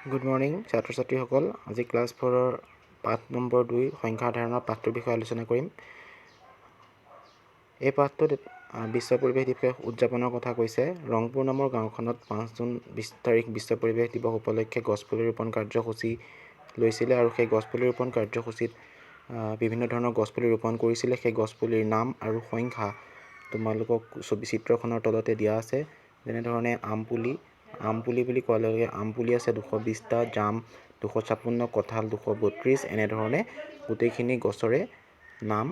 Good morning ছাত্ৰ ছাত্ৰীসকল। আজি ক্লাছ ফ'ৰৰ পাঠ নম্বৰ 2 সংখ্যা ধাৰণৰ পাঠটোৰ বিষয়ে আলোচনা কৰিম। এই পাঠটোত বিশ্ব পৰিৱেশ দিৱস উদযাপনৰ কথা কৈছে। ৰংপুৰ নামৰ গাঁওখনত 5 জুন 20 তাৰিখ বিশ্ব পৰিৱেশ দিৱস উপলক্ষে গছপুলি ৰোপণ কাৰ্যসূচী লৈছিলে আৰু সেই গছপুলি ৰোপণ কাৰ্যসূচীত বিভিন্ন ধৰণৰ গছপুলি ৰোপণ কৰিছিলে। সেই গছপুলিৰ নাম আৰু সংখ্যা তোমালোকক ছবি চিত্ৰখনৰ তলতে দিয়া আছে। যেনেধৰণে আমপুলি, আমপুলি বুলি কোৱাৰ লগে লগে আমপুলি আছে 220টা, জাম 256, কঁঠাল 232, এনেধৰণে গোটেইখিনি গছৰে নাম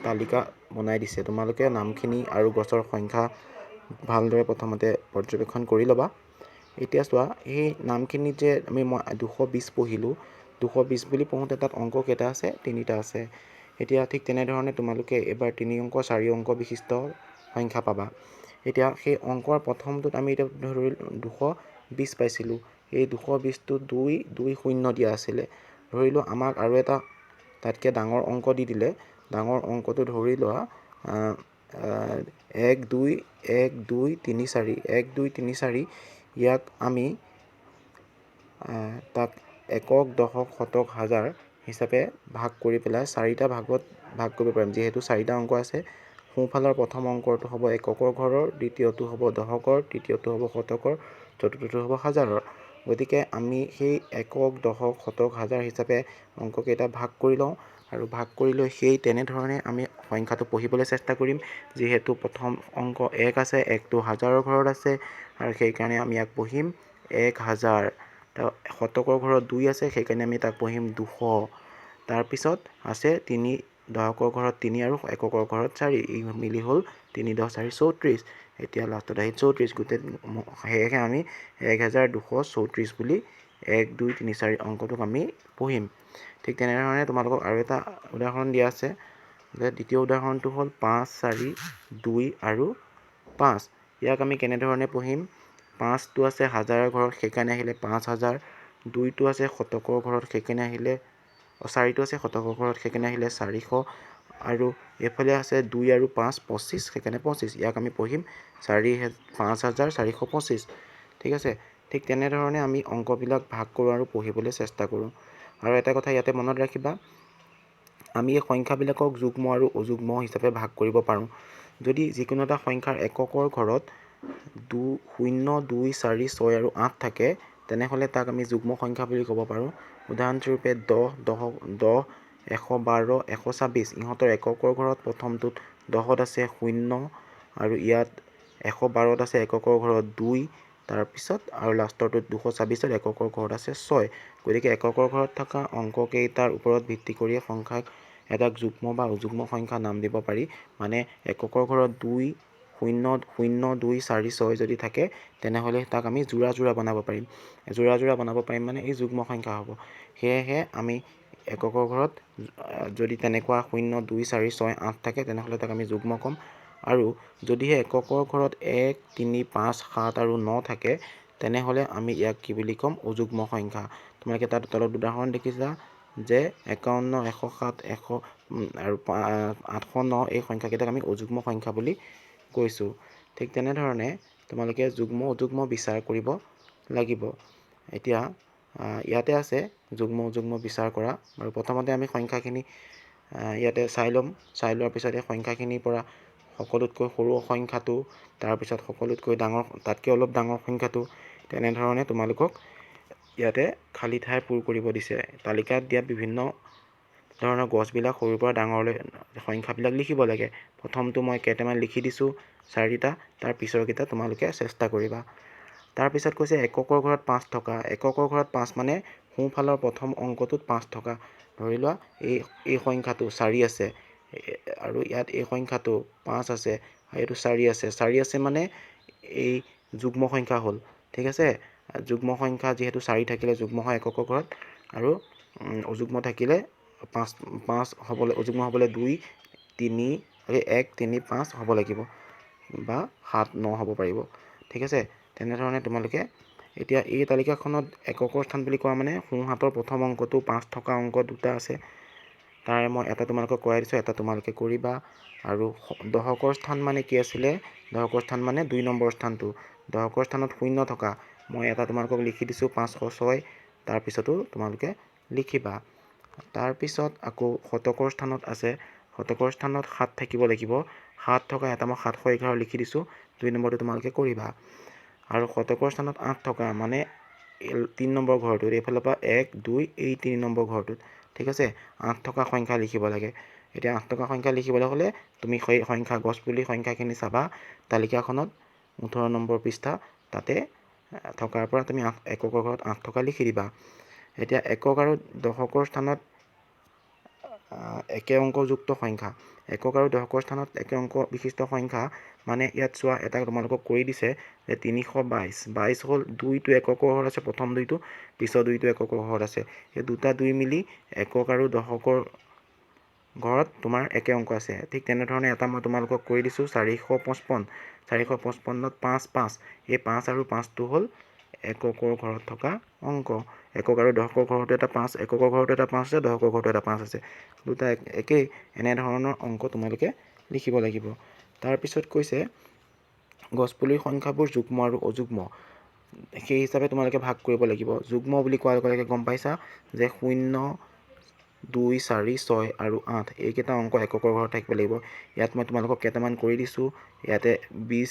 তালিকা বনাই দিছে। তোমালোকে নামখিনি আৰু গছৰ সংখ্যা ভালদৰে প্ৰথমতে পৰ্যবেক্ষণ কৰি ল'বা। এতিয়া চোৱা, সেই নামখিনি যে আমি মই 220 পঢ়িলোঁ, 220 বুলি পঢ়োঁতে তাত অংক কেইটা আছে? 3টা আছে। এতিয়া ঠিক তেনেধৰণে তোমালোকে এইবাৰ 3 অংক 4 অংক বিশিষ্ট সংখ্যা পাবা। এতিয়া সেই অংকৰ প্ৰথমটোত আমি এতিয়া ধৰি 220 পাইছিলোঁ, এই 220টো 2 2 0 দিয়া আছিলে। ধৰি লোৱা আমাক আৰু এটা তাতকৈ ডাঙৰ অংক দি দিলে। ডাঙৰ অংকটো ধৰি লোৱা 1 2 1 2 3 4, 1 2 3 4, ইয়াক আমি তাক একক, দশক, শতক, হাজাৰ হিচাপে ভাগ কৰি পেলাই 4টা ভাগত ভাগ কৰিব পাৰিম। যিহেতু 4টা অংক আছে, সোঁফালৰ প্ৰথম অংকটো হ'ব এককৰ ঘৰৰ, দ্বিতীয়টো হ'ব দশকৰ, তৃতীয়টো হ'ব শতকৰ, চতুৰ্থটো হ'ব হাজাৰৰ। গতিকে আমি সেই একক, দশক, শতক, হাজাৰ হিচাপে অংককেইটা ভাগ কৰি লওঁ আৰু ভাগ কৰি লৈ সেই তেনেধৰণে আমি সংখ্যাটো পঢ়িবলৈ চেষ্টা কৰিম। যিহেতু প্ৰথম অংক 1 আছে, 1টো হাজাৰৰ ঘৰত আছে আৰু সেইকাৰণে আমি ইয়াক পঢ়িম 1000। শতকৰ ঘৰত 2 আছে, সেইকাৰণে আমি তাক পঢ়িম 200। তাৰপিছত আছে 3, দশকৰ ঘৰত 3 আৰু এককৰ ঘৰত 4, ই মিলি হ'ল 3 10 4 34। এতিয়া লাষ্টত আহিল 34। গোটেই সেয়েহে আমি 1234 বুলি 1 2 3 4 অংকটোক আমি পঢ়িম। ঠিক তেনেধৰণে তোমালোকক আৰু এটা উদাহৰণ দিয়া আছে যে দ্বিতীয় উদাহৰণটো হ'ল 5 4 2 আৰু 5। ইয়াক আমি কেনেধৰণে পঢ়িম? 5টো আছে হাজাৰৰ ঘৰত, সেইকাৰণে আহিলে 5000। 2টো আছে শতকৰ ঘৰত, সেইকাৰণে আহিলে 4টো আছে শতকৰ ঘৰত, সেইকাৰণে আহিলে 400। আৰু এইফালে আছে 2 আৰু 5 25, সেইকাৰণে 25। ইয়াক আমি পঢ়িম 5425। ঠিক আছে, ঠিক তেনেধৰণে আমি অংকবিলাক ভাগ কৰোঁ আৰু পঢ়িবলৈ চেষ্টা কৰোঁ। আৰু এটা কথা ইয়াতে মনত ৰাখিবা, আমি এই সংখ্যাবিলাকক যুগ্ম আৰু অযুগ্ম হিচাপে ভাগ কৰিব পাৰোঁ। যদি যিকোনো এটা সংখ্যাৰ এককৰ ঘৰত 2 0 2 4 6 আৰু 8 থাকে, তেনেহ'লে তাক আমি যুগ্ম সংখ্যা বুলি ক'ব পাৰোঁ। উদাহৰণস্বৰূপে 10, 10, 10, 112, 126, ইহঁতৰ এককৰ ঘৰত প্ৰথমটোত 10ত আছে 0 আৰু ইয়াত 112ত আছে এককৰ ঘৰত 2, তাৰপিছত আৰু লাষ্টৰটোত 226ত এককৰ ঘৰত আছে 6। গতিকে এককৰ ঘৰত থকা অংককেইটাৰ ওপৰত ভিত্তি কৰিয়ে সংখ্যাক এটাক যুগ্ম বা অযুগ্ম সংখ্যা নাম দিব পাৰি। মানে এককৰ ঘৰত 2 0 0 2 4 6 যদি থাকে, তেনেহ'লে তাক আমি যোৰা যোৰা বনাব পাৰিম। যোৰা যোৰা বনাব পাৰিম মানে এই যুগ্ম সংখ্যা হ'ব। সেয়েহে আমি এককৰ ঘৰত যদি তেনেকুৱা 0 2 4 6 8 থাকে, তেনেহ'লে তাক আমি যুগ্ম ক'ম। আৰু যদিহে এককৰ ঘৰত 1 3 5 7 আৰু 9 থাকে, তেনেহ'লে আমি ইয়াক কি বুলি ক'ম? অযুগ্ম সংখ্যা। তোমালোকে তাত তলত উদাহৰণ দেখিছা যে 51, 107, 100 আৰু 809, এই সংখ্যাকেইটাক আমি অযুগ্ম সংখ্যা বুলি কৈছোঁ। ঠিক তেনেধৰণে তোমালোকে যুগ্ম অযুগ্ম বিচাৰ কৰিব লাগিব। এতিয়া ইয়াতে আছে যুগ্ম অযুগ্ম বিচাৰ কৰা। আৰু প্ৰথমতে আমি সংখ্যাখিনি ইয়াতে চাই ল'ম। চাই লোৱাৰ পিছত এই সংখ্যাখিনিৰ পৰা সকলোতকৈ সৰু সংখ্যাটো, তাৰপিছত সকলোতকৈ ডাঙৰ, তাতকৈ অলপ ডাঙৰ সংখ্যাটো, তেনেধৰণে তোমালোকক ইয়াতে খালী ঠাই পূৰ কৰিব দিছে। তালিকাত দিয়া বিভিন্ন ধৰণৰ গছবিলাক সৰুৰ পৰা ডাঙৰলৈ সংখ্যাবিলাক লিখিব লাগে। প্ৰথমটো মই কেইটামান লিখি দিছোঁ, 4টা, তাৰ পিছৰকেইটা তোমালোকে চেষ্টা কৰিবা। তাৰপিছত কৈছে এককৰ ঘৰত 5 থকা। এককৰ ঘৰত 5 মানে সোঁফালৰ প্ৰথম অংকটোত 5 থকা। ধৰি লোৱা এই সংখ্যাটো 4 আছে আৰু ইয়াত এই সংখ্যাটো 5 আছে আৰু এইটো 4 আছে। 4 আছে মানে এই যুগ্ম সংখ্যা হ'ল। ঠিক আছে, যুগ্ম সংখ্যা যিহেতু 4 থাকিলে যুগ্ম হয় এককৰ ঘৰত, আৰু অযুগ্ম থাকিলে 5, 5 হ'বলৈ, অযুগ্ম হ'বলৈ 2 3 1 3 5 হ'ব লাগিব বা 7 9 হ'ব পাৰিব। ঠিক আছে, তেনেধৰণে তোমালোকে এতিয়া এই তালিকাখনত এককৰ স্থান বুলি কোৱা মানে সোঁহাতৰ প্ৰথম অংকটো 5 থকা অংক দুটা আছে, তাৰে মই এটা তোমালোকক কৰাই দিছোঁ, এটা তোমালোকে কৰিবা। আৰু দশকৰ স্থান মানে কি আছিলে? দশকৰ স্থান মানে 2 নম্বৰ স্থানটো। দশকৰ স্থানত 0 থকা, মই এটা তোমালোকক লিখি দিছোঁ 506, তাৰপিছতো তোমালোকে লিখিবা। তাৰপিছত আকৌ শতকৰ স্থানত আছে, শতকৰ স্থানত 7 থাকিব লাগিব। 7 থকা এটা মই 711 লিখি দিছোঁ, 2 নম্বৰটো তোমালোকে কৰিবা। আৰু শতকৰ স্থানত 8 থকা মানে 3 নম্বৰ ঘৰটোত, এইফালৰ পৰা 1 2 এই 3 নম্বৰ ঘৰটোত, ঠিক আছে, 8 থকা সংখ্যা লিখিব লাগে। এতিয়া 8 থকা সংখ্যা লিখিবলৈ হ'লে তুমি সেই সংখ্যা গছপুলি সংখ্যাখিনি চাবা তালিকাখনত, 18 নম্বৰ পৃষ্ঠা, তাতে থকাৰ পৰা তুমি 8 এককৰ ঘৰত 8 থকা লিখি দিবা। এতিয়া একক আৰু দশকৰ স্থানত একে অংকযুক্ত সংখ্যা, একক আৰু দশকৰ স্থানত একে অংক বিশিষ্ট সংখ্যা মানে ইয়াত চোৱা এটা তোমালোকক কৰি দিছে যে 322, 22 হ'ল 2টো এককৰ ঘৰত আছে, প্ৰথম 2টো, পিছৰ 2টো এককৰ ঘৰত আছে। এই দুটা 2 মিলি একক আৰু দশকৰ ঘৰত তোমাৰ একে অংক আছে। ঠিক তেনেধৰণে এটা মই তোমালোকক কৰি দিছোঁ 455, 455ত 5 5, এই 5 আৰু 5টো হ'ল এককৰ ঘৰত থকা অংক। একক আৰু দশকৰ ঘৰতো এটা 5, এককৰ ঘৰতো এটা 5 আছে, দশকৰ ঘৰতো এটা 5 আছে, দুটা একেই। এনেধৰণৰ অংক তোমালোকে লিখিব লাগিব। তাৰপিছত কৈছে গছপুলিৰ সংখ্যাবোৰ যুগ্ম আৰু অযুগ্ম, সেই হিচাপে তোমালোকে ভাগ কৰিব লাগিব। যুগ্ম বুলি কোৱাৰ লগে লগে গম পাইছা যে 0 2 4 6 আৰু 8 এইকেইটা অংক এককৰ ঘৰত থাকিব লাগিব। ইয়াত মই তোমালোকক কেইটামান কৰি দিছোঁ। ইয়াতে 20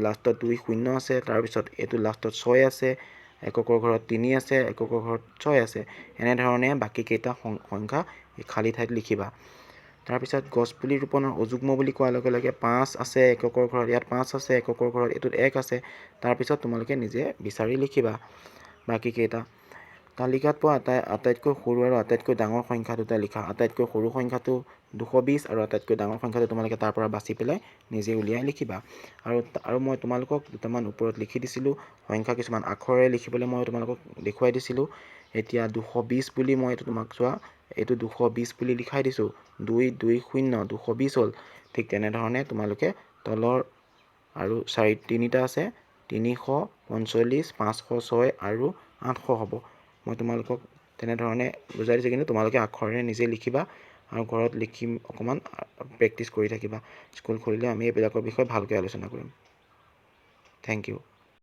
লাষ্টত 2 0 আছে, তাৰপিছত এইটো লাষ্টত 6 আছে, এককৰ ঘৰত 3 আছে, এককৰ ঘৰত 6 আছে। এনেধৰণে বাকীকেইটা সংখ্যা খালী ঠাইত লিখিবা। তাৰপিছত গছপুলি ৰোপণৰ অযুগ্ম বুলি কোৱাৰ লগে লগে 5 আছে এককৰ ঘৰত, ইয়াত 5 আছে এককৰ ঘৰত, এইটোত 1 আছে। তাৰপিছত তোমালোকে নিজে বিচাৰি লিখিবা বাকীকেইটা। তালিকাত পোৱা আটাইতকৈ সৰু আৰু আটাইতকৈ ডাঙৰ সংখ্যা দুটা লিখা। আটাইতকৈ সৰু সংখ্যাটো 220 আৰু আটাইতকৈ ডাঙৰ সংখ্যাটো তোমালোকে তাৰ পৰা বাছি পেলাই নিজে উলিয়াই লিখিবা। আৰু মই তোমালোকক দুটামান ওপৰত লিখি দিছিলোঁ সংখ্যা, কিছুমান আখৰেৰে লিখিবলৈ মই তোমালোকক দেখুৱাই দিছিলোঁ। এতিয়া 220 বুলি মই এইটো তোমাক চোৱা, এইটো 220 বুলি লিখাই দিছোঁ, 2 2 0 220 হ'ল। ঠিক তেনেধৰণে তোমালোকে তলৰ আৰু 3টা আছে, 345, 506 আৰু 800 হ'ব। মই তোমালোকক তেনেধৰণে বুজাই দিছোঁ, কিন্তু তোমালোকে আখৰেৰে নিজে লিখিবা আৰু ঘৰত লিখি অকণমান প্ৰেক্টিছ কৰি থাকিবা। স্কুল খুলিলে আমি এইবিলাকৰ বিষয়ে ভালকৈ আলোচনা কৰিম। Thank you.